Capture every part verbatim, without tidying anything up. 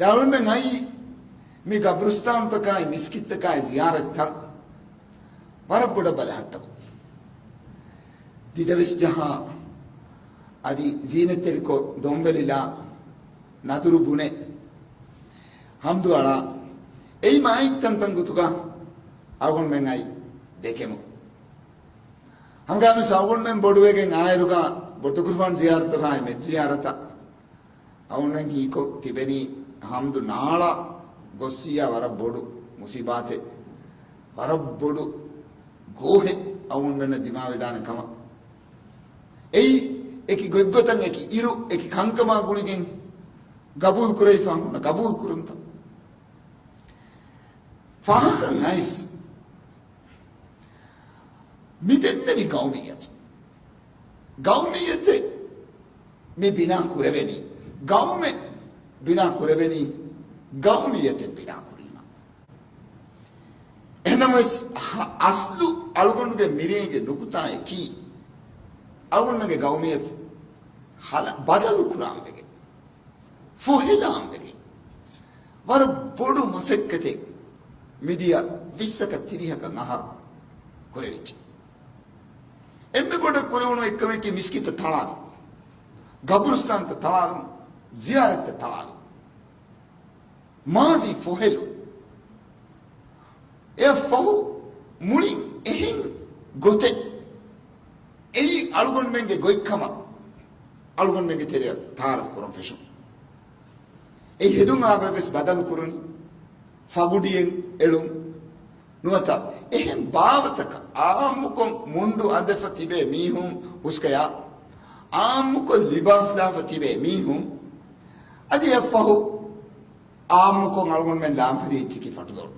އަޅުގަނޑުމެން އައީ މި ގަބުރުސްތާނުތަކާއި މިސްކިތްތަކާއި ޒިޔާރަތްތައް ވަރަށް ބޮޑަށް ބަލަހައްޓަމުން. ދިދަވެސް ޖަހާ، އަދި ޒީނަތްތެރިކޮށް ދޮންވެލިލާ، ނަދުރު ބުނެ، ހަމްދު އަޅާ، އެއީ މާތް ތަންތަން ގޮތުގަ އަޅުގަނޑުމެން އައި ދެކެމުން. ހަމަގާމިސް އަޅުގަނޑުމެން ބޮޑުވެގެން އާއިރުގަ ބޮޑުތުކުރުފާން ޒިޔާރަތަށް އާއި މެދު ޒިޔާރަތަށް އަޅުގަނޑުމެން ހީކޮށް ތިބެނީ ހަމްދު ނާޅާ ގޮއްސިއްޔާ ވަރަށް ބޮޑު މުސީބާތެއް، ވަރަށް ބޮޑު ގޯހެއް އަޅުގަނޑުމެންނަށް ދިމާވެދާނެ ކަމަށް. އެއީ އެކި ގޮތްގޮތަށް އެކި އިރު އެކި ކަންކަމާ ގުޅިގެން ގަބޫލު ކުރެވިފަ ހުންނަ ގަބޫލު ކުރުންތައް. ފާހަގަ އައިސް މިދެންނެވި ގައުމިއްޔަތު، ގައުމިއްޔަތެއް މި ބިނާ ކުރެވެނީ، ގައުމެއް ބިނާ ކުރެވެނީ، ގައުމިއްޔަތެއް ބިނާ ކުރީމަ. އެހެންނަމަވެސް، އަ-، އަސްލު އަޅުގަނޑުގެ މިރޭގެ ނުކުތާއަކީ، އަޅުގަނޑުގެ ގައުމިއްޔަތު ހަލަ-، ބަދަލު ކުރާން ވެގެން، ފޮހެލާން ވެގެން، ވަރަށް ބޮޑު މަސައްކަތެއް މިދިޔަ ވިއްސަކަށް ތިރީހަކަށް އަހަރު ކުރެވިއްޖެ. އެންމެ ބޮޑަށް ކުރެވުނު އެއްކަމަކީ މިސްކިތްތައް ތަޅާލުން، ގަބުރުސްތާންތައް ތަޅާލުން، ޒިޔާރަތްތައް ތަޅާލުން. މާޒީ ފޮހެލުން. އެއަށްފަހު މުޅިން އެހެން ގޮތެއް، އެއީ އަޅުގަނޑުމެންގެ ގޮތްކަމަށް އަޅުގަނޑުމެންގެ ތެރެއަށް ތައާރަފް ކުރަން ފެށުން. އެ ހެދުން އާގޮތް ވެސް ބަދަލު ކުރުނީ. ފަގުޑިއެއް އެޅުން. ނުވަތަ އެހެން ބާވަތަކަށް އާއްމުކޮށް މުންޑު އަނދެފަ ތިބޭ މީހުން ހުސްކަޔާ، އާއްމުކޮށް ލިބާސް ލާފަ ތިބޭ މީހުން، އަދި އެއަށްފަހު އާއްމުކޮށް އަޅުގަނޑުމެން ލާންފެރި އެއްޗަކީ ފަޓުލޯޑު.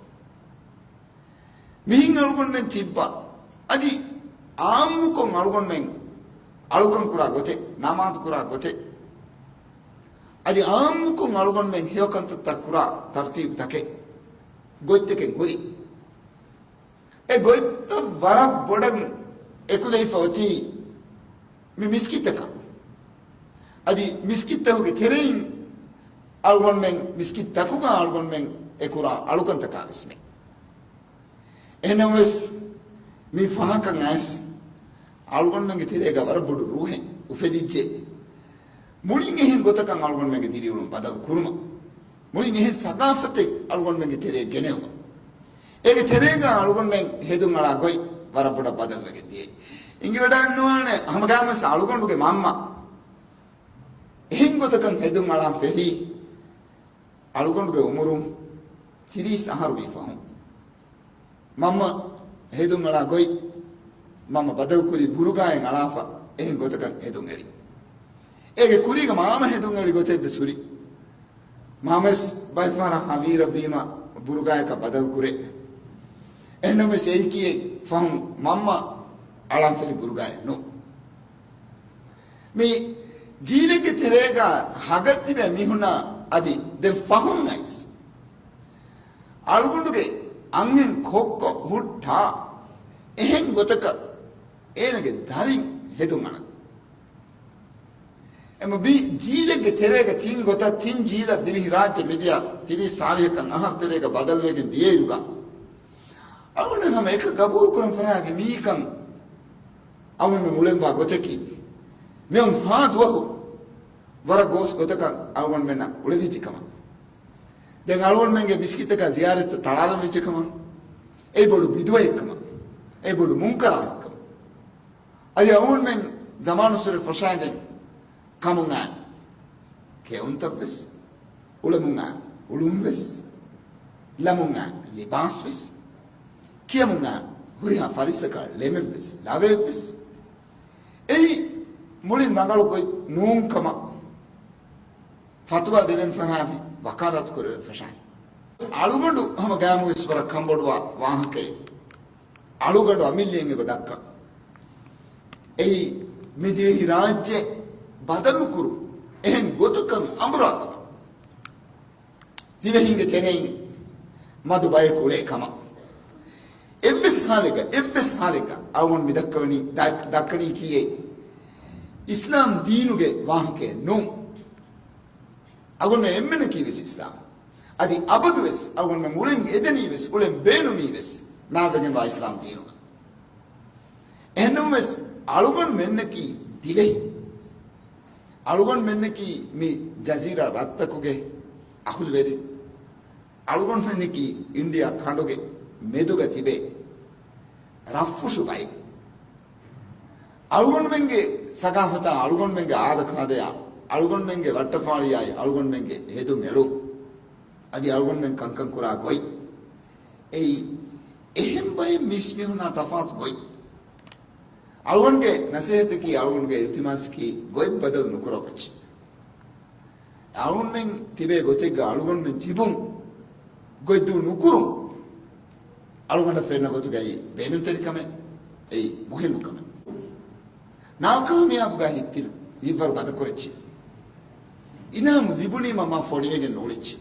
މިހިން އަޅުގަނޑުމެން ތިއްބާ، އަދި އާއްމުކޮށް އަޅުގަނޑުމެން އަޅުކަން ކުރާ ގޮތެއް، ނަމާދު ކުރާ ގޮތެއް، އަދި އާއްމުކޮށް އަޅުގަނޑުމެން ހެޔޮކަންތައްތައް ކުރާ ތަރުތީބުތަކެއް، ގޮތްތަކެއް ހުރި. އެ ގޮތްތައް ވަރަށް ބޮޑަށް އެކުލެވިފަ އޮތީ މި މިސްކިތްތަކަށް. އަދި މިސްކިތްތަކުގެ ތެރެއިން އަޅުގަނޑުމެން، މިސްކިތްތަކުގަ އަޅުގަނޑުމެން އެކުރާ އަޅުކަންތަކާ ވެސް މެ. އެހެންނަމަވެސް، މި ފަހަކަށް އައިސް އަޅުގަނޑުމެންގެ ތެރޭގަ ވަރަށް ބޮޑު ރޫހެއް އުފެދިއްޖެ. މުޅިން އެހެން ގޮތަކަށް އަޅުގަނޑުމެންގެ ދިރިއުޅުން ބަދަލު ކުރުމަށް، މުޅިން އެހެން ސަގާފަތެއް އަޅުގަނޑުމެންގެ ތެރޭ ގެނެވުމަށް، އޭގެ ތެރޭގަ އަޅުގަނޑުމެން ހެދުން އަޅާ ގޮތް ވަރަށް ބޮޑަށް ބަދަލުވެގެން ދިޔައީ. އިނގިވަޑާން ނުވާނެ، ހަމަގާމަސް އަޅުގަނޑުގެ މަންމަ އެހެން ގޮތަކަށް ހެދުން އަޅާން ފެށީ، އަޅުގަނޑުގެ އުމުރުން ތިރީސް އަހަރު ވީ ފަހުން. މަންމަ ހެދުން އަޅާ ގޮތް، މަންމަ ބަދަލުކުރީ ބުރުގާއެއް އަޅާފަ، އެހެން ގޮތަކަށް ހެދުން އެޅި. އޭގެ ކުރީގަ މާމަ ހެދުން އެޅި ގޮތެއް ވެސް ހުރި. މާމަވެސް ބައެއް ފަހަރަށް ހަވީރަށް ވީމަ ބުރުގާއަކަށް ބަދަލު ކުރޭ. އެހެންނަމަވެސް އެއީކީ ފަހުން މަންމަ އަޅާން ފެށި ބުރުގާއެއް ނޫން. މި ޖީލެއްގެ ތެރޭގަ ހަގަށް ތިބޭ މީހުންނާ އަދި ދެން ފަހުން އައިސް އަޅުގަނޑުގެ އަންހެން ކޮއްކޮ ހުއްޓާ އެހެން ގޮތަކަށް އޭނަގެ ދަރިން ހެދުން އަޅަން. އެމަ މި ޖީލެއްގެ ތެރޭގަ ތިން ގޮތަށް ތިން ޖީލަށް ދިވެހިރާއްޖެ މިދިޔަ ތިރީސް ސާޅީހަކަށް އަހަރު ތެރޭގަ ބަދަލުވެގެން ދިޔައިރުގަ، އަޅުގަނޑު ހަމަ އެކަށް ގަބޫލު ކުރަން ފަރާގެ މީކަން އަޅުގަނޑުމެން އުޅެންވާ ގޮތަކީ، މިއޮން ހާ ދުވަހު ވަރަށް ގޯސް ގޮތަކަށް އަޅުގަނޑުމެންނަށް އުޅެވިއްޖެ ކަމަށް. ދެން އަޅުގަނޑުމެންގެ މިސްކިތަކަށް ޒިޔާރަތްތައް ތަޅާލަން ވެއްޖެ ކަމަށް. އެއީ ބޮޑު ބިދުޢައެއް ކަމަށް. އެއީ ބޮޑު މުންކަރާތެއް ކަމަށް. އަދި އަޅުގަނޑުމެން ޒަމާނުއްސުރެ ފަށާގެން ކަމުން އާ ކެއުންތައްވެސް، އުޅެމުން އާ އުޅުންވެސް، ލަމުން އާ ލިބާސްވެސް، ކިޔަމުން އާ ހުރިހާ ފަރިއްސަކާ ޅެމެއްވެސް، ލަވައެއްވެސް، އެއީ މުޅިން ރަނގަޅު ގޮތް ނޫން ކަމަށް ފަތުވާ ދެވެން ފަރާތި ވަކާލާތު ކުރެވެން ފަށާފި. އަޅުގަނޑު ހަމަ ގައިމުވެސް ވަރަށް ކަންބޮޑުވާ ވާހަކައެއް. އަޅުގަނޑު އަމިއްލައިން އެބަ ދައްކަން. އެއީ، މި ދިވެހި ރާއްޖެ ބަދަލުކުރުން އެހެން ގޮތަކަށް އަނބުރާލަބަ، ދިވެހިންގެ ތެރެއިން މަދު ބަޔަކު އުޅޭ ކަމަށް. އެއްވެސް ހާލެއްގަ، އެއްވެސް ހާލެއްގަ އަޅުގަނޑު މި ދައްކަވަނީ، ދަ-، ދައްކަނީކީ އެއީ އިސްލާމް ދީނުގެ ވާހަކައެއް ނޫން. އަޅުގަނޑު އެންމެނަކީ ވެސް އިސްލާމް. އަދި އަބަދުވެސް އަޅުގަނޑުމެން އުޅެން އެދެނީވެސް، އުޅެން ބޭނުމީވެސް ނާވެގެންވާ އިސްލާމް ދީނުގަ. އެހެންނަމަވެސް، އަޅުގަނޑުމެންނަކީ ދިވެހި. އަޅުގަނޑުމެންނަކީ މި ޖަޒީރާ ރަށްތަކުގެ އަހުލުވެރިން. އަޅުގަނޑުމެންނަކީ އިންޑިއާ ކަނޑުގެ މެދުގަ ތިބޭ ރަށްފުށު ބައެއް. އަޅުގަނޑުމެންގެ ސަގާފަތާ، އަޅުގަނޑުމެންގެ އާދަކާދަޔާ، އަޅުގަނޑުމެންގެ ވައްޓަފާޅިޔާއި، އަޅުގަނޑުމެންގެ ހެދު މެޅު، އަދި އަޅުގަނޑުމެން ކަންކަން ކުރާ ގޮތް. އެއީ، އެހެން ބައެއް މީސްމީހުންނާ ތަފާތު ގޮތް. އަޅުގަނޑުގެ ނަސޭހަތަކީ، އަޅުގަނޑުގެ އިލްތިމާސަކީ ގޮތް ބަދަލު ނުކުރައްވައްޗޭ. އަޅުގަނޑުމެން ތިބޭ ގޮތެއްގަ އަޅުގަނޑުމެން ތިބުން ގޮތްދޫ ނުކުރުން. އަޅުގަނޑަށް ފެންނަ ގޮތުގައި ބޭނުންތެރިކަމެއް، އެއީ މުހިންމު ކަމެއް. ނާކާމިޔާބުގަ ހިތްތިރި ހިތްވަރު ގަދަކުރެއްޗި. އިނާމު ލިބުނީމަ މާ ފޮނިވެގެން ނޫޅެއްޗި.